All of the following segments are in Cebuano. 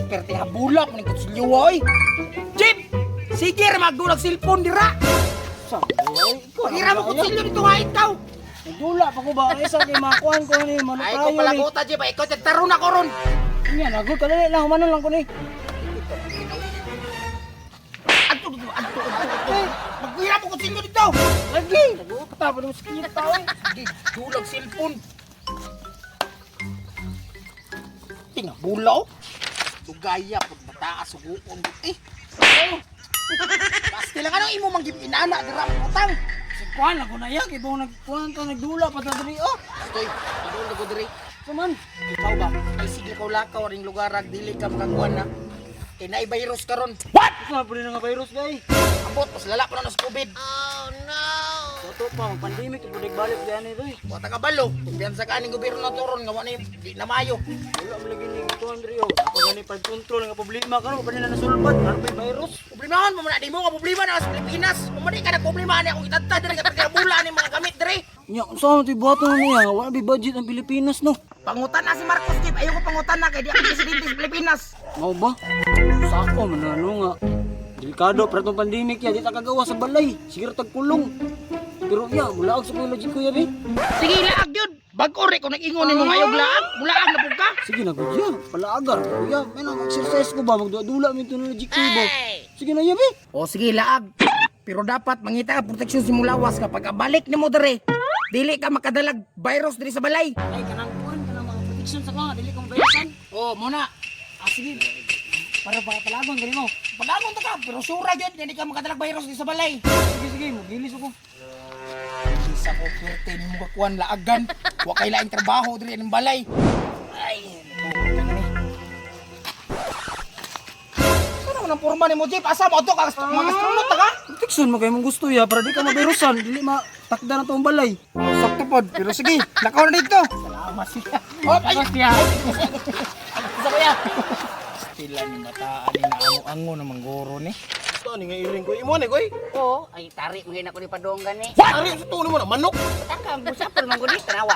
Perti habula mo ning kutsilyo oy. Jeep! Sige ra magdulag cellphone dira. Sa, ay, ikaw. Pagira mo kutsilyo dito nga ikaw. Nagdula pa ko ba? Ay, sa kay makuhan ko ni Ay manukayo ko ni. palaguta, Jeep. Ay ikaw taron ako ron. Nya, nagod ka dali lang, humanon lang ko ni. Adto dito, adto, adto, adto. Magpira mo kutsilyo dito. Lagi. Katapon mo sa kanya tao eh. Sige, dulag cellphone. Tinga bulaw. Dugaya pag mataas suguon. Eh. Oh. Basta lang ano imo mang inana dira mo utang. Sa kuhan lang ko na yak, ibong nagkuhan ta nagdula pa ta diri oh. Stoy, padung ko diri. Suman. Ikaw ba? Ay sige ikaw lakaw ring lugar ag dili ka makakuan na. Kay naay virus karon. What? Sa pa rin nga virus day. Ambot mas lala pa na sa COVID. Toto pa ang pandemic ito balik diyan ito eh. Wa ta kabalo. Kumpiyansa ka ning gobyerno na turon nga wa ni di na maayo. Wala mo lagi ni kuhan diri oh. Ako gani pag control nga problema karon pa nila nasulbad ano pa virus. Problemahon mo man di mo nga problema na sa Pilipinas. Kung madi ka na problema ani akong itadtad diri kay bula ni mga gamit diri. Nya, unsa man to'y buhaton na niya? Wala ba budget ang Pilipinas no? Pangutan na si Marcos Jeep. Ayoko pangutan na kay di ako presidente sa Pilipinas. Mao ba? Sako man ano nga. Delikado para tong pandemic ya, di ta kagawa sa balay. Siguro tag kulong. Pero ya, mulaag sa kuya legit kuya be. Sige laag yun. Bag-o re ko nag-ingon nimo ngayog laag. Mulaag na pud ka. Sige na kuya, palaagar. Kuya, may nang exercise ko ba magdula-dula mi to na legit kuya ba. Sige na ya be. O sige laag. Pero dapat mangita ka proteksyon sa imong lawas kapag abalik nimo diri. Dili ka makadalag virus diri sa balay. Ay kanang kuan kanang mga protection sa kuan, dili ko mabayasan. O mo na. Ah sige. Para pa palagon gani mo. Padagon ta ka pero sura gyud nga di ka makadalag virus diri sa balay. Sige sige, mogilis ako. Isa ko perte nimo ka kuan laagan. Wa kay laing trabaho diri ning balay. Ay, nabuhat ka na ni. Ano man ang porma nimo, Jeep? Asa mo ato ka mga astronaut ta ka? Protection mo kay mong gusto ya para di ka mabirusan, dili matakda na tong balay. Sakto pod, pero sige, lakaw na dito. Salamat siya. Oh, ay, siya. Sa kuya. Sila ni mataan ni naango-ango na mangguro ni. Ito ni nga iring ko. Imo ni koy. Oo, ay tari mo ko ni Padong gani. Ari sa tuno mo na manok. Taka, busapol man gud ni tanawa.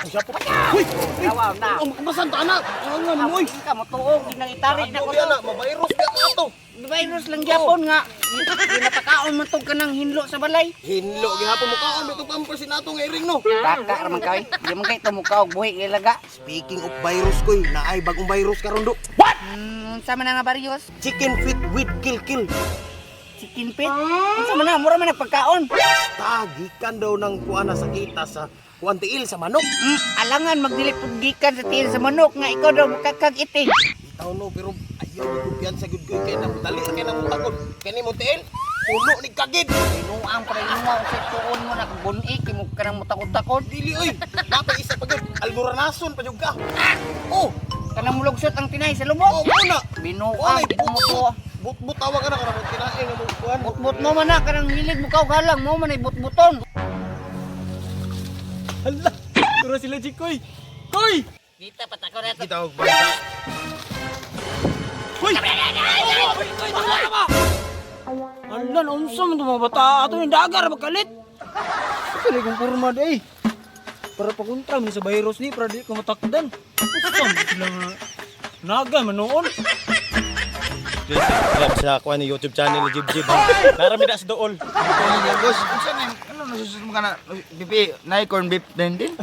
Uy, Tanawa na. ang makabasan ta anak. Ang nga mo oy. Ka mo tuog ginang itari na ko Ano to. na, mavirus ka ato. Virus lang gyapon nga. Ginapakaon man tog kanang hinlo sa balay. Hinlo gihapon mo kaon bitong pampers sinato nga iring no. Taka ra man kay. Di man kay tumukaw buhi ilaga. Speaking of virus koy, naay bagong virus karon do. Unsa man na nga barrios? Chicken feet with kill kill. Chicken feet. Unsa man na mura man ang pagkaon. Tagikan daw ng kuan na sakita sa kuan tiil sa manok. Alangan magdili pud gikan sa tiil sa manok nga ikaw daw makakag iting. Bitaw no pero ayaw kumpiyansa gyud koy kay nang dali kay nang takod. Kani mo tiil puno ni kagid. Binuang pa rin mo sa tuon mo nakabuni kay mo kanang mutakot-takot. Dili oy, napay isa pa gyud. Alboranason pa gyud ka. Oh, Kanang mulugsot ang tinay sa oh lubok. mo na. Binuang Walay, di mo to. Butbut tawag ka na kanang kinain nga mo kuan. Butbut mo man na kanang hilig mo kaw galang mo man ay butbuton. Hala, turo sila Jikoy. Koy! Kita patako na Kita og banta. Hoy! Ala, naunsa man itong mga bata ato yung dagar, magkalit. Ito kong kurma day. Para pakontra man sa virus ni, para di ko matakdan. Unsa man sila nga naga man noon. Please subscribe sa kuan ni YouTube channel ni Jib Jib. Narami na sa dool. Boss, unsa na ano nasusunod mo ka na bibi, na corn beef din din?